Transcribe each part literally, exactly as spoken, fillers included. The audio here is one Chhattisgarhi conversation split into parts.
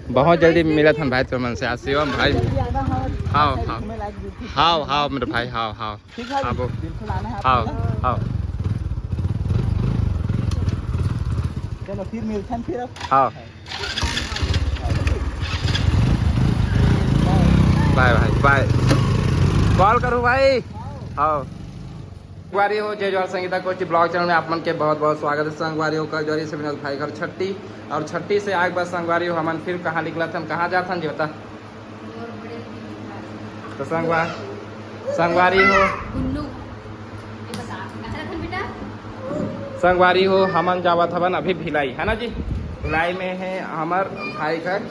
बहुत जल्दी मिलत हन भाई तुमन से। आज शिवम भाई, हाव, हाव। हाव, हाव, मेरे भाई, हाव, हाव। ठीक है, आबो। बिल्कुल आना है हाव, आपको। हाव। चलो, फिर मिलते हैं, फिर। हाव। बाय भाई, बाय। कॉल करूँ भाई? हाव। संगवारी हो, जय जोहार संगीता कोची vlog channel में आप मन के बहुत बहुत स्वागत है। संगवारी हो, कल जोरी से विनोद भाई घर छट्टी, और छट्टी से आए के बाद संगवारी हो, हमन फिर कहाँ निकलत हन, कहाँ जात हन जी, बता। तो संगवा-, संगवारी हो, गुन्नू, ये बता, कहाँ जात हन बेटा? संगवारी हो, हमन जावत हवन अभी भिलाई, है ना जी? भिलाई में है हमर भाई घर,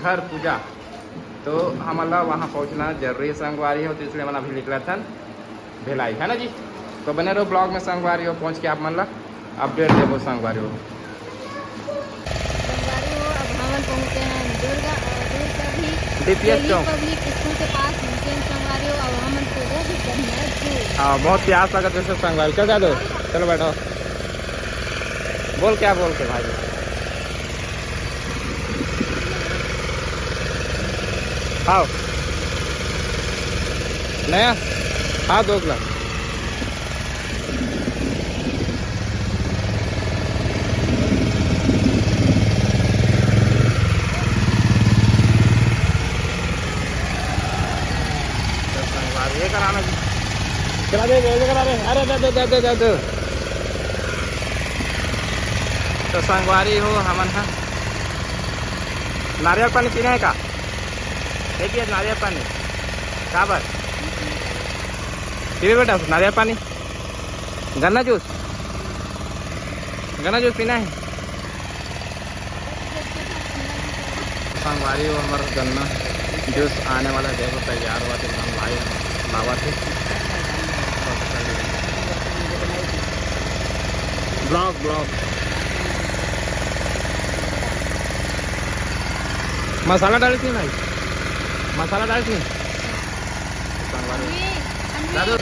घर पूजा, तो हमन ला वहाँ पहुँचना जरूरी है संगवारी हो, तो इसलिए हमन अभी निकलत हन भिलाई, है ना जी? तो बने रहो vlog में संगवारी हो, पहुँच के आप मन ला update देबो संगवारी हो। संगवारी हो, अब हमन पहुँचे हैं दुर्गा, अ, दुर्गा भी डीपीएस दिल्ली चौक। पब्लिक स्कूल के पास पहुँचे हैं संगवारी हो। अब हमन को वो भी बढ़िया जूस। हाँ, बहुत प्यास लगा जैसे संगवारी। चल जा दो, चलो बैठो। बोल क्या बोल के भाई। हाव। नया? हाँ, दो गिलास। तो संगवारी ये कराना जी। चला दे, दे, दे, करा दे। अरे, दे, दे, दे, दे, दे, दे। तो संगवारी हो, हमन ह नारियल पानी पीना है का? नहीं पिए नारियल पानी? काबर? पीबे बेटा नारियल पानी? गन्ना जूस? गन्ना जूस पीना है? संगवारी हो, हमर गन्ना जूस आने वाला है। देखो, तैयार हुआ थे, एकदम लाए, लावा थे। Vlog, vlog। मसाला डाले थे भाई, मसाला डाले थे। संगवारी हो। दादू।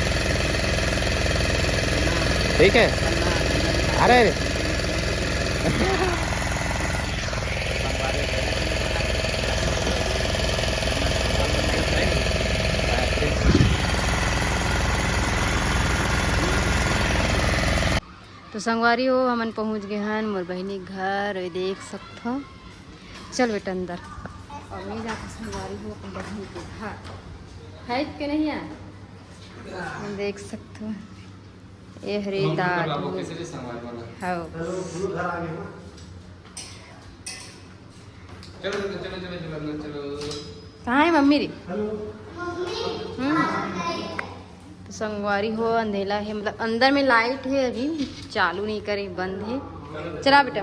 ठीक है। अरे, अरे। तो संगवारी हो, हमन पहुंच गए हन मोर बहिनी के घर। ये देख सकथो, चल बेटा अंदर। और मैं जाके संगवारी हो अपन बहिनी के घर, है के नहीं है? हम देख सकथो, ये हरे दादू। हाँ। चलो, चलो, चलो, चलो, चलो, चलो। कहाँ है मम्मी रे? हम्म। तो संगवारी हो, अंधेला है, मतलब अंदर में लाइट है, अभी चालू नहीं करे, बंद है। चला बेटा।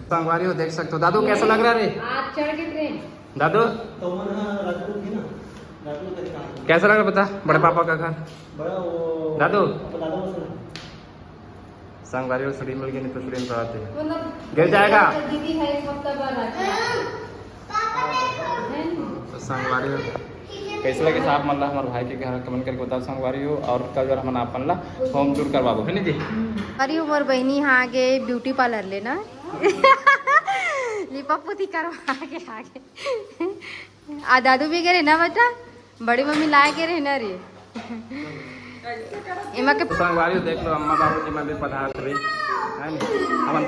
संगवारी हो, देख सकते हो दादू, कैसा लग रहा है रे? आज चढ़ के ट्रेन। दादू, तो मन हा राजपूत थी ना, राजपूत का काम। कैसा लग रहा बता, बड़े पापा का घर? बड़ा वो दादू। आपका दादा वो सुना। संगवारी हो, सुड़ी मिल गई, नहीं तो सुड़ी में पड़ाते हैं। मतलब गिर जाएगा। दीदी है, एक हफ्ता बाद आती है। तो संगवारी हो, कैसे लगे साहब मन ला हमारे भाई के घर, comment करके बताओ संगवारी हो। और कल जब हमन आपन ला home tour करवाबो, है ना जी? अरे मोर बहिनी हा आगे beauty parlour लेना। लिपा पोती करवा के आगे। आ दादू भी गे रहे ना बेटा, बड़ी मम्मी लाए गे रहे ना रे। एमा के तो संगवारी देख लो, अम्मा बाबूजी मन भी पधारत रही, है नी? हमन,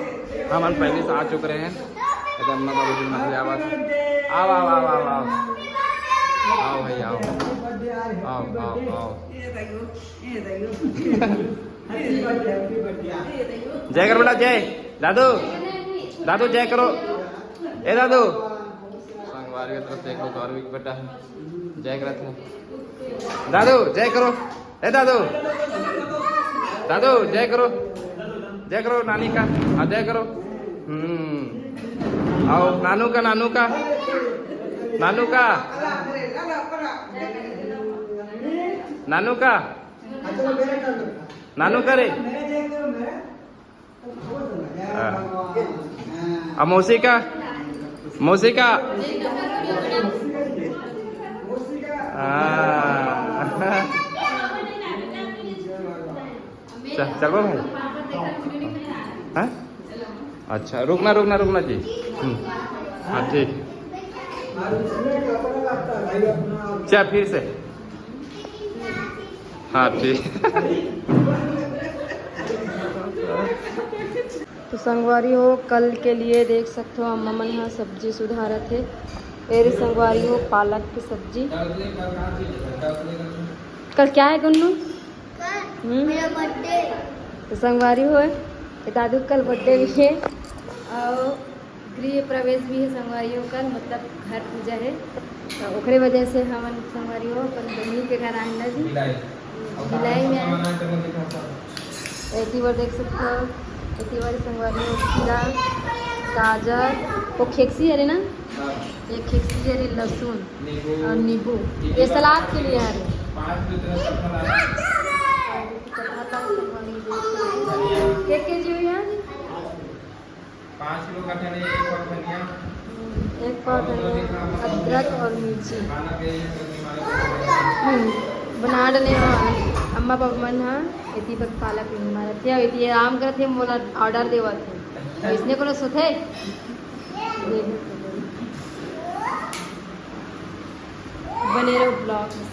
हमन पहले से आ चुके रहे हैं। ये तो अम्मा बाबूजी मन भी आवत। आओ, आओ, आओ, आओ, आओ। आओ भाई, आओ। आओ, आओ, आओ। जय कर बेटा, जय। दादू, दादू, जय करो। ए दादू। संगवारी की तरफ देख लो, गौरवी के बेटा है। जय करत है। दादू, जय करो। ए दादू। दादू, जय करो। जय करो नानी का। हाँ, जय करो। हम्म। आओ, नानू का, नानू का। नानू का। नानू का। नानू का रे। हाँ। अब मौसी का, मौसी का। हाँ। चल, चल भाई। हाँ? अच्छा, रुकना, रुकना, रुकना जी। हम्म। हाँ, ठीक। चल, फिर से। हाँ, ठीक। तो संगवारी हो, कल के लिए देख सकते हो, अम्मा मन ह सब्जी सुधारत हे। ए रे संगवारी हो, पालक के सब्जी। कल क्या है गुन्नू? हम्म? मेरा बर्थडे। तो संगवारी हो, ए दादू कल बर्थडे भी है और गृह प्रवेश भी है संगवारी हो कल, मतलब घर पूजा है। तो ओकरे वजह से हमन संगवारी हो अपन बहिनी के घर आए ना जी। भिलाई। भिलाई में आए। एती बार देख सकते हो, एती बार संगवारी हो खीरा, गाजर, वो खेकसी हरे ना, हाँ। ये खेकसी हरे, लहसुन नींबू। और नींबू, ये सलाद के लिए हरे। पाँच किलो तरह का सलाद। एक केजी हुई है। पाँच किलो का धनिया, एक पाव धनिया। एक पाव धनिया, अदरक और मिर्ची। हम्म, बना डले हो। अम्मा बाबा मन ह एती बर पालक नहीं मारत हे, एती आराम करत हे, मोला ऑर्डर देवत हे। इसने कोनो सोथे? बने रहो ब्लॉग में।